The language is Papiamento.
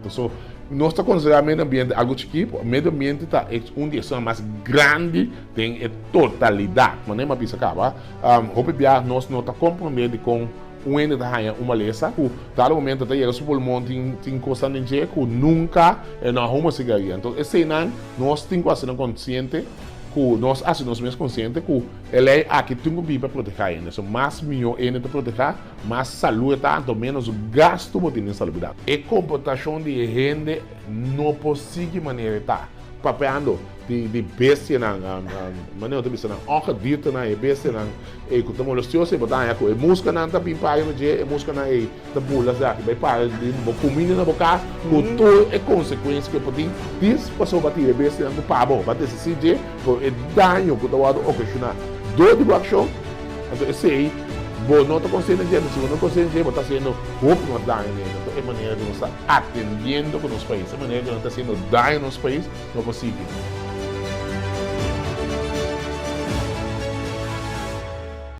So, nos ta konsiderá medio ambiente algu chikí, pero medio ambiente ta un di esunnan mas grandi den e totalidat. Manera mi a bisa kaba, hopi bia nos no ta komprondé dikon un hende ta haña un malesa ku dado momento ta yega su pulmon tin tin kosnan den dje ku nunka e no a huma sigaria. Enton eseinan nos tin ku hasi nan konsiente ku nos hasi nos mes konsiente ku e lei aki tin ku bin pa protehá hende. So mas mihó hende ta protehá, mas salú e ta, anto ménos gastu bo tin den salubridat. E komportashon di e hende no por sigui manera e ta. Papiando di di bestianan, manera bo ta bisa nan, ongediertenan, e bestianan ei ku ta molestioso, ei bo ta haña ku e muskanan ta bin para riba dje, e muskanan ei ta bula esaki bai para riba bo kuminda na bo kas, ku tur e konsekuensia ku e por tin, dis pasobra bo a tira e bestianan ku pa bo, bo a desisí dje, pero e daño ku ta wòrdu okashoná dor di bo akshon, Anto esei bo no ta konsiente dje, si bo no konsiente dje bo ta hasiendo hopi mas daño na hende. Anto e manera ku nos ta atendiendo ku nos pais, e manera ku nos ta hasiendo daño na nos pais no por sigui.